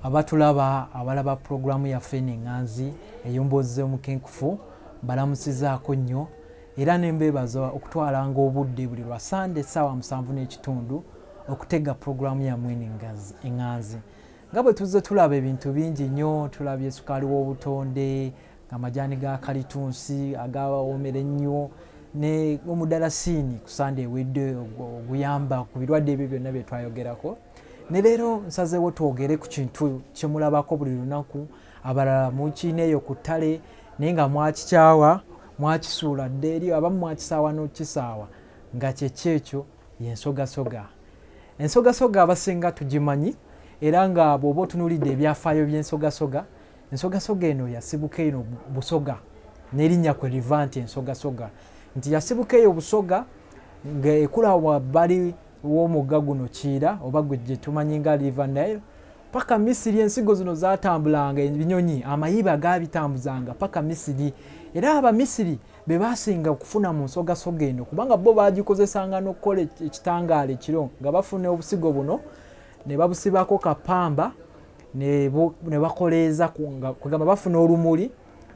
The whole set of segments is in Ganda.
Abatulaba, abalaba pulogulaamu yaffe eno eŋŋanzi ey'Emboozi z'Omukenkufu, mbalamusizaako nnyo era ne mbeebaza okutwalanga obudde buli lwa Sande essaawa 7:30 okutega pulogulaamu yammwe eno eŋŋanzi. Nga bwe tuzze tulaba ebintu bingi nnyo, tulabye sukaali w'obutonde, amajaani ga kalitunsi agawoomera ennyo ne omudalasiini ku Sande ewedde oguyamba ku birwadde ebyo byonna bye twayogerako. Ne leero nsazeewo twogere ku kintu kye mulabako buli lunaku, abalala mukiina eyo ku ttale naye nga mwakikyawa, mwakisuula dda eri, abamu mwakisaawa n'okukisaawa, nga kyeki ekyo y'ensogasoga. Ensogasoga abasinga tugimanyi, era nga bw'oba otunuulidde ebyafaayo by'ensogasoga, ensogasoga eno yasibuka eno Busoga, n'erinnya kwe liva nti ensogasoga, nti yasibuka eyo Busoga ng'ekula wabbali w'omugga guno Kiira oba gwe gye tumanyi nga River Nile paka Misiri. Ensigo zino zaatambulanga ebinyonyi, amayiba gaabitambuzanga paka Misiri, era Abamisiri be baasinga okufuna mu nsogasoga eno, kubanga bo baagikozesanga n'okukola ekitangaala ekiro, nga bafuna obusigo buno ne babusibako kapamba ne bakoleeza, kugamba bafuna olumuli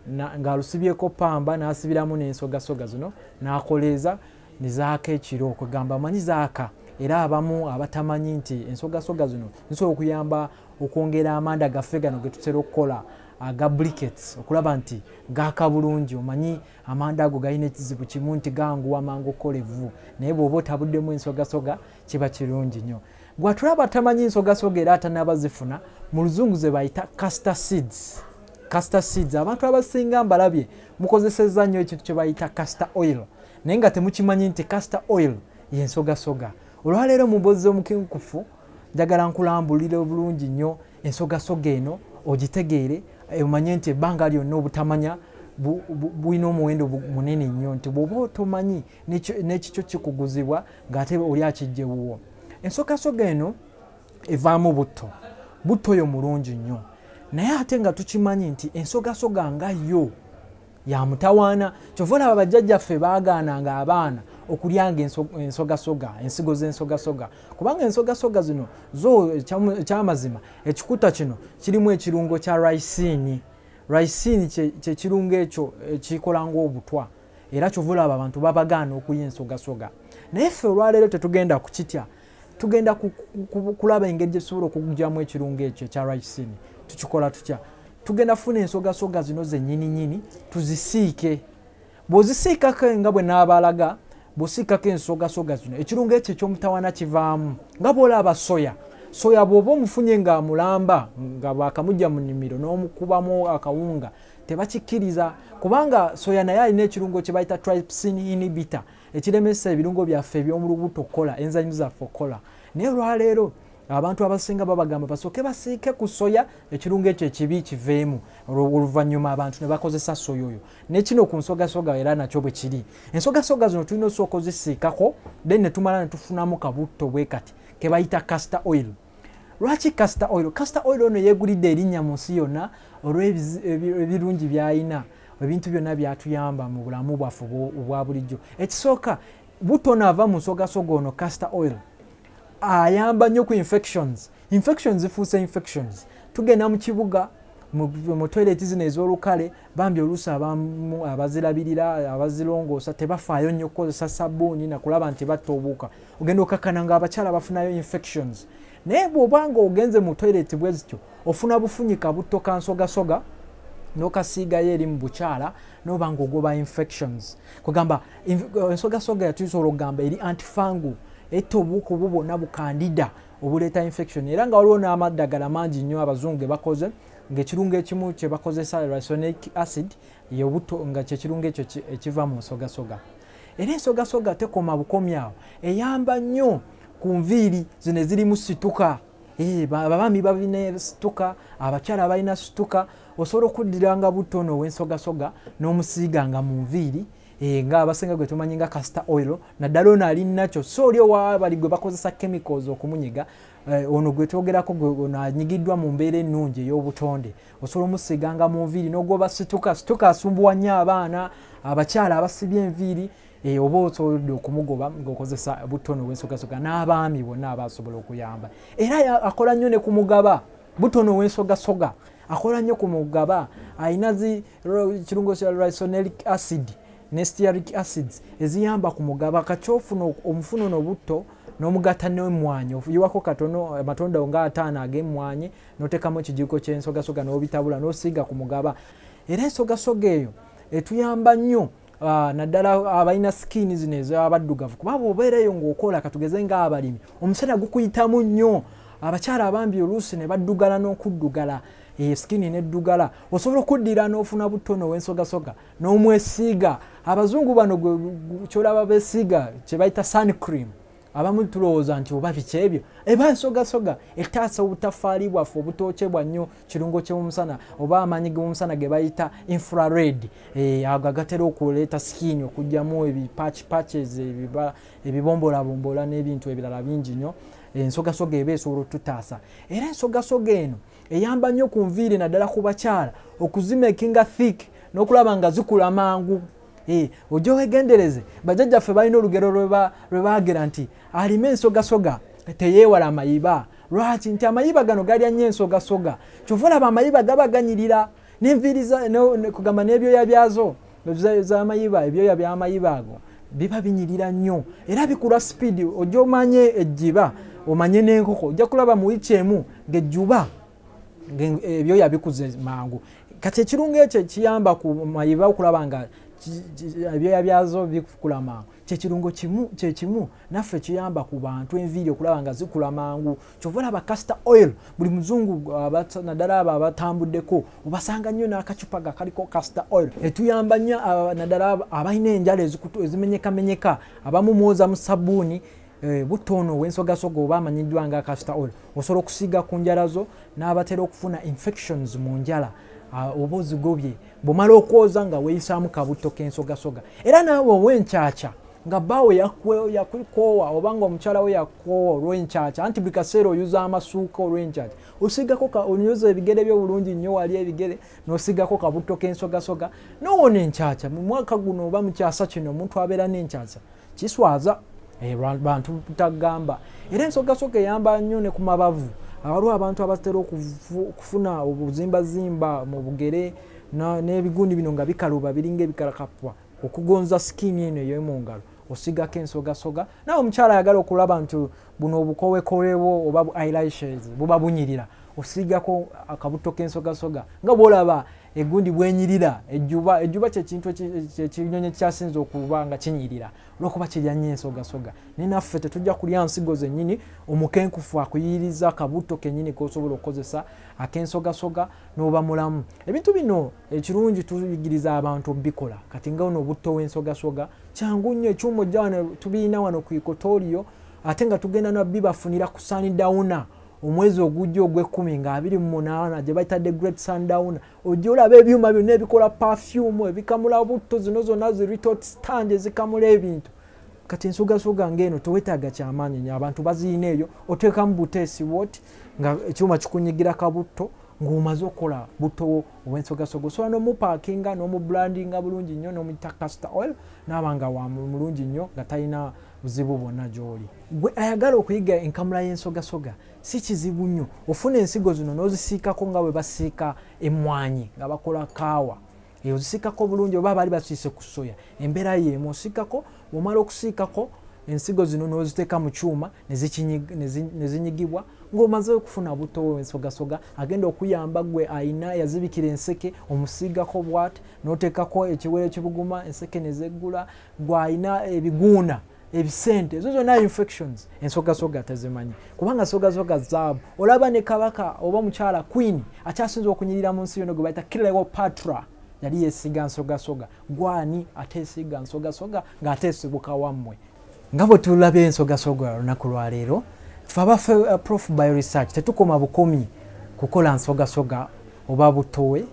ng'alusibyeko pamba n'asibiramu n'ensogasoga zino n'akoleeza ne zaaka ekiro, kugamba amanyi zaaka. Era abamu abatamanyi nti ensogasoga zino zisobola okuyamba okwongera amanda gaffe gano ge tutera okukola aga briquettes, okulaba nti gaaka bulungi. Omanyi amanda ago galina ekizibu kimu nti ganguwa mangu okukola evvu, naye bw'oba otabuddemu ensogasoga kiba kirungi nnyo. Gwatulaba tamanyi nsogasoga era atanaba zifuna, mu luzungu ze bayita castor seeds. Castor seeds abantu abasinga mbalabye mukozesezza nnyo ekintu kye bayita castor oil, naye nga temukimanyi nti castor oil y'ensogasoga. Olwaleero mu mboozi z'omukenkufu njagala nkulambulire obulungi nnyo ensogasoga eno ogitegeere, omanye nti ebbanga lyonna obutamanya bulina omuwendo munene nnyo, nti bw'oba otomanyi n'ekikyo kikuguzibwa ng'ate oli akijja ewuwo. Ensogasoga eno evaamu butto, butto oyo mulungi nnyo, naye ate nga tukimanyi nti ensogasoga nga yo ya mutawaana. Kyova olaba bajjajjaffe baagaananga abaana okulyanga ensogasoga, ensigo z'ensogasoga, kubanga ensogasoga zino zo ekyamazima ekikuta kino kirimu ekirungo kya ricin. Ricin kye kirungo ekyo ekikola ng'obutwa, era kyova olaba abantu babagaana okulya ensogasoga. Naye ffe olwaleero tetugenda kukitya, tugenda kulaba engeri gye tusobola okuggyamu ekirungo ekyo ekya ricin. Tukikola tutya? Tugenda kufuna ensogasoga zino zennyini nnyini tuzisiike. Bw'ozisiikako nga bwe naabalaga, bw'osiikako ensogasoga zino ekirungo ekyo eky'omutawaana kivaamu. Nga bw'olaba soya, soya bw'oba omufunye ng'amulamba nga bwakamujja mu nnimiro n'omukubamu akawunga tebakikkiriza, kubanga soya naye alina ekirungo kye bayita trypsin inhibitor ekiremesa ebirungo byaffe eby'omu lubuto okukola, enzymes zaffe okukola. Naye olwaleero abantu abasinga babagamba basooke basiike ku soya ekirungo ekyo ekibi kiveemu, oluvannyuma abantu ne bakozesa soya oyo. Ne kino ku nsogasoga era nakyo bwe kiri. Ensogasoga zino tulina osooka ozisiikako, then ne tumala ne tufunamu kabutto bwe kati ke bayita castor oil. Lwaki castor oil? Castor oil ono yeegulidde erinnya mu nsi yonna olw'ebirungi by'alina, ebintu byonna byatuyamba mu bulamu bwaffe obwa bulijjo. Ekisooka, butto ono ava mu nsogasoga ono castor oil ayamba nnyo ku infections. Infections zifuuse infections. Tugenda mu kibuga mu toilet zino ez'olukale, bambi oluusi abamu abazirabirira abazirongoosa tebafaayo nnyo okukozesa sabbuuni nakulaba nti batta obuwuka. Ogenda okakkana nga abakyala bafunayo infections. Naye bw'oba nga ogenze mu toilet bwe zityo, ofuna bufunyi kabutto ka nsogasoga n'okasiigayo eri mu bukyala n'oba ng'ogoba infections. Kugamba ensogasoga yatusobola okugamba eri antifungal, etta obuwuka obwo bwonna bukandida obuleeta infection. Era nga waliwo n'amaddagala mangi nnyo abazungu ge bakoze, ng'ekirungo ekimu kye bakozesa ricinoleic acid y'obutto, nga kye kirungo ekyo ekiva mu nsogasoga. Era ensogasoga tekoma bukomi awo, eyamba nnyo ku nviiri zino ezirimu situka. Abaami balina situka, abakyala balina situka. Osobola okuddiranga butto ono ow'ensogasoga n'omusiiganga mu nviiri, nga abasinga gwe tumanyi nga castor oil, naddala ono ali nakyo. So oli owabali gwe bakozesa chemicals okumunyiga, ono gwe twogerako ono anyigiddwa mu mbeera ennungi ey'obutonde. Osobola omusiiganga mu nviiri n'ogoba situka. Situka asumbuwa nnyo abaana, abakyala abasibye enviiri, oba osoboledde okumugoba ng'okozesa butto ono ow'ensogasoga, n'abaami bonna abasobola okuyamba. Era akola nnyo ne ku mugaba. Butono ow'ensogasoga akola nnyo ku mugaba, ayina kirungo kya ricinoleic acid ne stearic acids eziyamba ku mugaba. Kati ofuna omufuno n'obutto n'omugatta n'emmwanyi, oyiwako katono amatondo nga 5 ag'emmwanyi n'oteekamu ekijiiko ky'ensogasoga n'obitabula n'osiiga ku mugaba. Era ensogasoga eyo etuyamba nnyo naddala abalina skin zino ez'abaddugavu, kuba bw'obeera eyo ng'okola, katugeze ng'abalimi, omusana gukuyitamu nnyo, abakyala abambi oluusi ne baddugala n'okuddugala, skin n'eddugala. Osobola okuddira n'ofuna butono ow'ensogasoga n'omwesiiga. Abazungu bano ky'olaba beesiiga kye bayita sun cream, abamu tulowooza nti oba biki ebyo, eba nsogasoga etaasa obutafaali bwaffe obutokyebwa nnyo kirungo ky'omusana oba amaanyi g'omusana ge bayita infrared, ago agatera okuleeta skin okugyamu ebipatch patches, ebibombolabombola n'ebintu ebirala bingi nnyo. Ensogasoga eba esobola okututaasa. Era ensogasoga eno eyamba nnyo ku nviiri naddala ku bakyala okuzimakinga thick n'okulaba nga zikula mangu. Ojja weegendereze, bajjajjaffe balina olugero lwe baagera nti alima ensogasoga teyeewala mayiba. Lwaki? Nti amayiba gano galya nnyo ensogasoga, kyova olaba amayiba gaba ganyirira n'enviiri kugamba n'ebyoya byazo z'amayiba, ebyoya by'amayiba ago biba binyirira nnyo era bikula sipiidi. Ojja omanye ejjiba omanye n'enkoko, ojja kulaba mu wiiki emu ng'ejjuba ebyoya bikuze mangu. Kati ekirungo ekyo ekiyamba ku mayiba okulaba nga ebyoya byazo bikula mangu, kyekirungo kyekimu naffe kiyamba ku bantu enviiri okulaba nga zikula mangu. Kyova olaba castor oil buli muzungu naddala abo abatambuddeko obasanga nnyo n'akacupa nga kaliko castor oil. Etuyamba nnyo naddala abalina enjala ezimenyekamenyeka, abamu mwoza mu sabbuuni, butono ow'ensogasoga oba amanyiddwa nga castor oil osobola okusiiga ku njala zo n'abatera okufuna infections mu njala, oba ozigobye bw'omala okwoza nga weeyisaamu kabutto k'ensogasoga. Era naawe ow'enkyakya nga bbaawe yakukoowa oba nga omukyala we yakukoowa olw'enkyakya, anti buli kaseera oyuza amasuuka olw'enkyakya, osiigako onyoza ebigere byo bulungi nnyo wali ebigere n'osiigako kabutto k'ensogasoga n'owona enkyakya. Mu mwaka guno oba mu kyasa kino omuntu abeera n'enkyakya kiswaza bantu tagamba. Era ensogasoga eyamba nnyo ne ku mabavu. Waliwo abantu abatera okufuna obuzimbazimba mu bugere n'ebigundi bino nga bikaluba biringa ebikalakapwa, okugonza skin eno ey'omu ngalo osigako ensogasoga. Nawe omukyala ayagala okulaba nti buno obukowekowewo oba bu eyelashes buba bunyirira, osigako akabuto k'ensogasoga nga bw'olaba egundi bwenyirira ejjuba. Ejjuba kyekintu kyekinyonyi ekyasinze okuba nga kinyirira olw'okuba kirya nnyo ensogasoga. Naye naffe tetujja kulya nsigo zennyini, omukenkufu akuyiriza akabuto kennyini k'osobola okukozesa ak'ensogasoga n'oba mulamu. Ebintu bino ekirungi tuyigiriza abantu obikola. Kati nga ono obutto w'ensogasoga kyangu nnyo, ekyuma ojja wano tubirina wano ku Equatorial, ate nga tugenda nabbibafunira ku Sundowner omwezi ogujja ogw'ekkumi nga 28 gye bayita the Great Sundowner. Ojja olaba ebyuma byonna ebikola perfume, ebikamula butto, zino zonna zi retort stand ezikamula ebintu. Kati ensogasoga ng'eno tewetaaga kyamaanyi nnyo, abantu baziyina eyo, oteekamu buteesi bw'oti nga ekyuma kikunyigira kabutto ng'omaze okukola butto wo ow'ensogasoga. Osobola n'omupaakinga n'omubrandinga bulungi nnyo n'omuyita castor oil n'aba nga wa mulungi nnyo nga talina buzibu bwonna gy'oli. Gwe ayagala okuyiga enkamula y'ensogasoga si kizibu nnyo, ofuna ensigo zino n'ozisiikako nga bwe basiika emmwanyi nga bakola kaawa. Ozisiikako bulungi oba baali basiise ku soya, embeera y'emu osiikako. Bw'omala okusiikako ensigo zino n'oziteeka mu kyuma ne zinyigibwa ng'omaze okufuna butto w'ensogasoga agenda okuyamba gwe ayina yazibikira enseke, omusiigako bw'ati n'oteekako ekiwero ekibuguma enseke ne zeggula. Gwe ayina ebiguuna ebisente, ezo zonna infections ensogasoga tezimanyi, kubanga nsogasoga zaabu. Olaba ne kabaka oba mukyala queen akyasinze okunyirira mu nsi yonna gwe bayita Cleopatra yali yeesiga nsogasoga. Gwani ateesiga nsogasoga ng'ateesibuka wammwe? Nga bwe tulabye ensogasoga olunaku lwaleero, ffe abaffe Prof Bioresearch tetukoma bukomi kukola nsogasoga oba butowe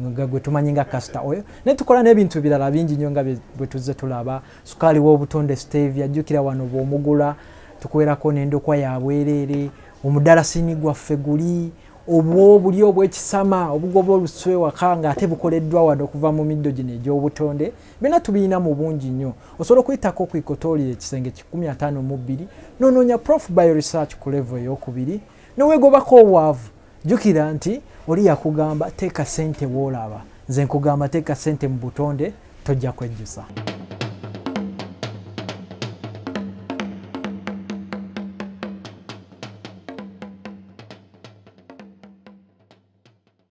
nga gwe tumanyi nga castor oil, naye tukola n'ebintu birala bingi nnyo nga bwe tuzze tulaba. Sukaali w'obutonde stevia, jjukira wano bw'omugula tukuwerako n'endokwa ya bwereere, omudalasini gwaffe guli obwo buli obw'ekisama obugoba oluswe waka ng'ate bukoleddwa wano okuva mu middo gino egy'obutonde, byonna tubirina mu bungi nnyo. Osobola okuyitako ku Equatorial ekisenge 152 n'onoonya Prof Bioresearch ku level ey'okubiri n'oweegobako obwavu. Jjukira nti oli yakugamba teeka sente woolaba, nze nkugamba teeka sente mu butonde, tojja kwejjusa.